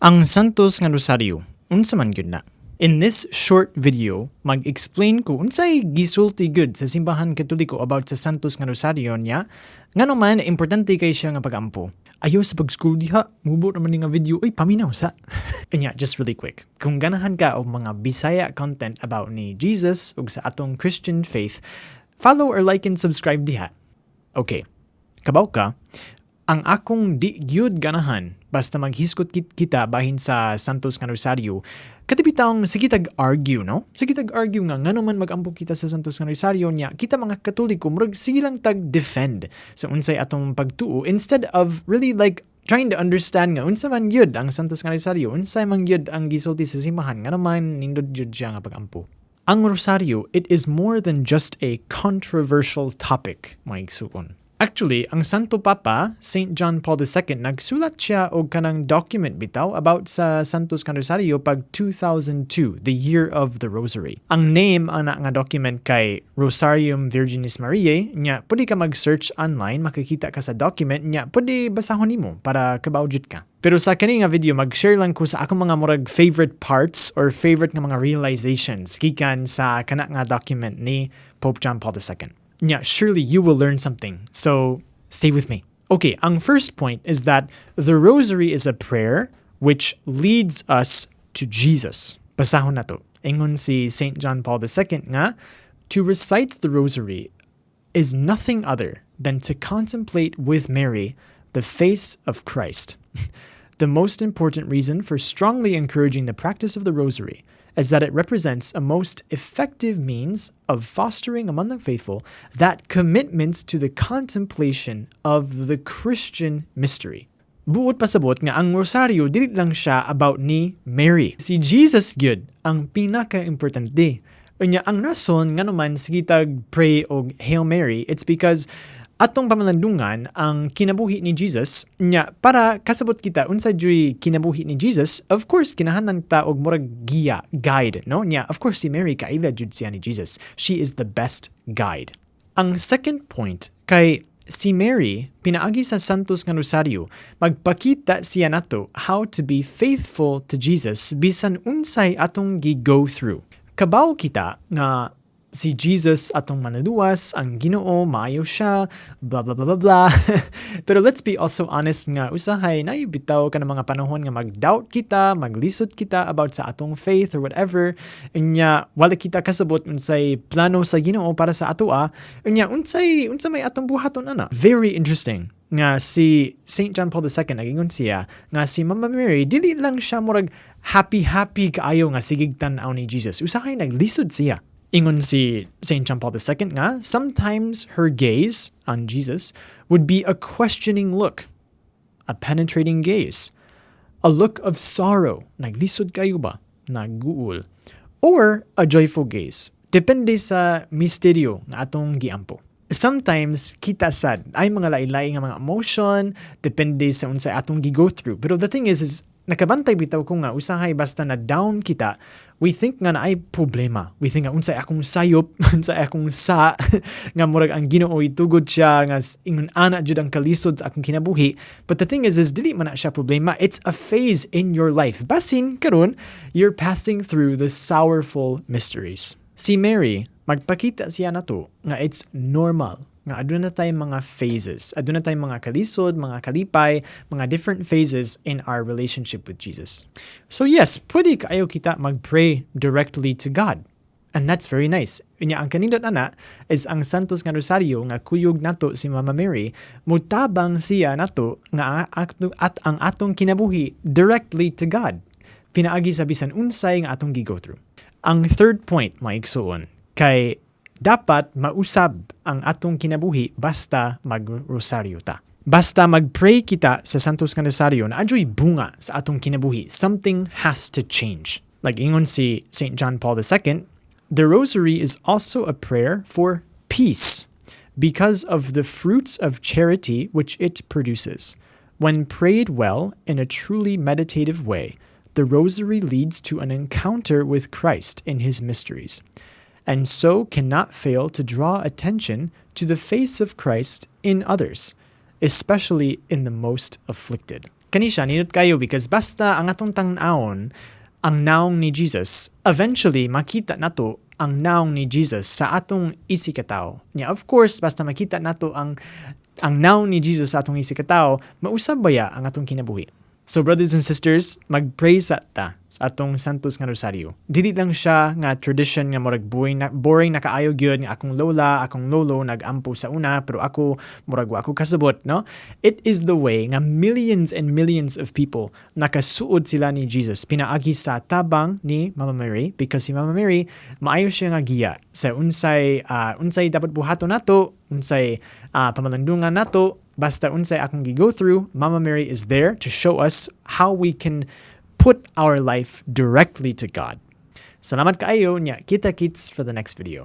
Ang Santos nga Rosaryo, unsa man gyud na? In this short video, mag-explain ko unsay gisulti gud sa Simbahan Katoliko about sa Santos nga Rosaryo niya, ngano man importante kay siya nga pagampo. Ayaw sa pag-scroll diha, mubo naman ni nga video, uy, paminaw sa. And yeah, just really quick, kung ganahan ka og mga Bisaya content about ni Jesus ug sa atong Christian faith, follow or like and subscribe diha. Okay, kabaw ka, ang akong di gyud ganahan basta maghisgot kita bahin sa Santos nga Rosario, kato bitawng sige tag argue, no? Sige tag argue nga ngano man magampo kita sa Santos nga Rosario niya, kita mga Katoliko murag sige lang tag defend sa unsay atong pagtuo instead of really like trying to understand nga unsa man gyud ang Santos nga Rosario, unsay man gyud ang gisulti sa simbahan, ngano man nindot gyud siya nga pagampo. Ang Rosaryo, it is more than just a controversial topic, mga igsuon. Actually, ang Santo Papa, St. John Paul II, nagsulat siya og kanang document bitaw about sa Santos nga Rosario pag 2002, the year of the Rosary. Ang name ana nga document kay Rosarium Virginis Mariae, nya pwede ka mag-search online, makikita ka sa document, nya pwede basahon nimo para kabaw jud ka. Pero sa kani nga video, mag-share lang ko sa akong mga murag favorite parts or favorite nga mga realizations gikan sa kana nga document ni Pope John Paul II. Yeah, surely you will learn something. So stay with me. Okay, ang first point is that the Rosary is a prayer which leads us to Jesus. Basahon nato. Ingon si St. John Paul II nga, "To recite the Rosary is nothing other than to contemplate with Mary the face of Christ. The most important reason for strongly encouraging the practice of the Rosary is that it represents a most effective means of fostering among the faithful that commitment to the contemplation of the Christian mystery." Buot pasabot nga ang rosaryo dili lang siya about ni Mary. Si Jesus gyud ang pinaka-importante. Unya ang rason nga naman sige tag pray og Hail Mary, it's because atong pamalandungan ang kinabuhi ni Jesus nya para kasabot kita unsa juy kinabuhi ni Jesus. Of course kinahanglan ta og murag giya, guide, no? Nya of course si Mary kaila jud siya ni Jesus. She is the best guide. Ang second point kay si Mary, pinaagi sa Santos nga Rosario, magpakita siya nato how to be faithful to Jesus bisan unsay atong gi-go through. Kabaw kita nga si Jesus atong manluluwas, ang Ginoo, maayo siya, blah blah blah blah blah. Pero let's be also honest nga usahay na bitaw ka ng mga panahon nga mag-doubt kita, maglisod kita about sa atong faith or whatever. Unya wala kita kasabot unsay plano sa Ginoo para sa atoa. Unya unsay unsa may atong buhaton ana? Very interesting nga si St. John Paul II nagingon siya nga si Mama Mary dili lang siya murag happy happy kaayo nga sigig tan-aw ni Jesus. Usahay naglisod siya. Ingon si St. John Paul II nga, "Sometimes her gaze on Jesus would be a questioning look, a penetrating gaze, a look of sorrow, naglisod kayo ba, naguol, or a joyful gaze. Depende sa misteryo nga atong giampo." Sometimes, kita sad, ay mga lain-lain nga mga emotion, depende sa unsay atong gi-go through. Pero the thing is nakabantay bitaw ko nga usahay basta na down kita, we think nga naay problema. We think nga unsay akong sayop, unsay akong sa nga murag ang Ginoo itugod siya nga ingon ana jud ang kalisod sa akong kinabuhi. But the thing is dili man na siya problema. It's a phase in your life. Basin karon you're passing through the sorrowful mysteries. Si Mary, magpakita siya nato nga it's normal nga aduna tay mga phases. Aduna tay mga kalisod, mga kalipay, mga different phases in our relationship with Jesus. So yes, pwede kaayo kita mag-pray directly to God. And that's very nice. Unya ang kanindot ana is ang Santos nga Rosario nga kuyog nato si Mama Mary, mutabang siya nato nga at ang atong kinabuhi directly to God. Pinaagi sa bisan unsay nga atong gi-go through. Ang third point, mga igsuon, kay dapat mausab ang atong kinabuhi basta mag-rosaryo ta. Basta mag-pray kita sa Santos nga Rosario na adyo'y bunga sa atong kinabuhi. Something has to change. Like ingon si St. John Paul II, "The Rosary is also a prayer for peace because of the fruits of charity which it produces. When prayed well in a truly meditative way, the Rosary leads to an encounter with Christ in his mysteries, and so cannot fail to draw attention to the face of Christ in others, especially in the most afflicted." Kani siya nindot kayo because basta ang atong tan-awon ang naong ni Jesus, eventually makita nato ang naong ni Jesus sa atong isigkatawo. Nya, of course, basta makita nato ang naong ni Jesus sa atong isigkatawo, mausab baya ang atong kinabuhi. So brothers and sisters, mag-pray sa ta sa atong Santos nga Rosaryo. Dili lang siya nga tradition nga murag boring na kaayo gyud nga akong lola, akong lolo nag-ampo sa una, pero ako murag wa ako kasabot, no? It is the way nga millions and millions of people nakasuod sila ni Jesus pinaagi sa tabang ni Mama Mary, because si Mama Mary maayo siya nga giya sa unsay dapat buhaton nato, unsay pamalandungan nato. Basta unsay akong gi-go through, Mama Mary is there to show us how we can put our life directly to God. Salamat kaayo nya, kita kits for the next video.